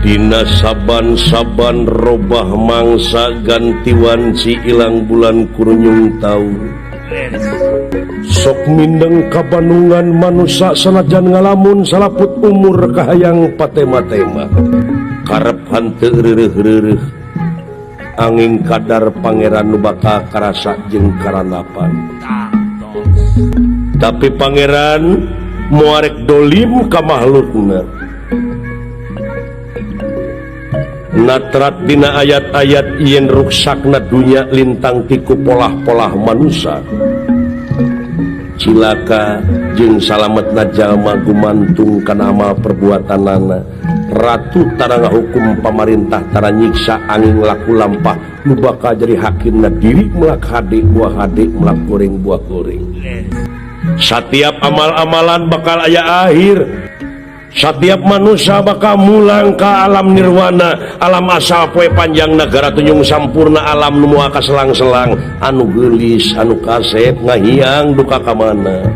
Dina saban-saban robah mangsa ganti wanci ilang bulan kurunyung taun. Sok mindeng kabandungan manusia sanajan ngalamun salaput umur kahayang patema-tema karep hanteu reureuh-reureuh angin kadar pangeran nu bakal karasa jeung karanapan. Tapi pangeran moarek dolim ka makhlukna. Natrat dina ayat-ayat yen ruksakna dunya lintang tiku polah-polah manusia. Cilaka jeung salametna jalma gumantung kana amal perbuatanana. Ratu tara ngahukum, pamarintah tara nyiksa, angin laku lampah nu bakal jadi hakimna diri melak hade buah hade, melak goreng buah goreng. Setiap amal-amalan bakal aya akhir. Setiap manusia bakal mulang ke alam nirwana, alam asal poe panjang negara tunjung sampurna, alam nu moal kaselang-selang. Anu geulis, anu kasep ngahiang duka ka mana.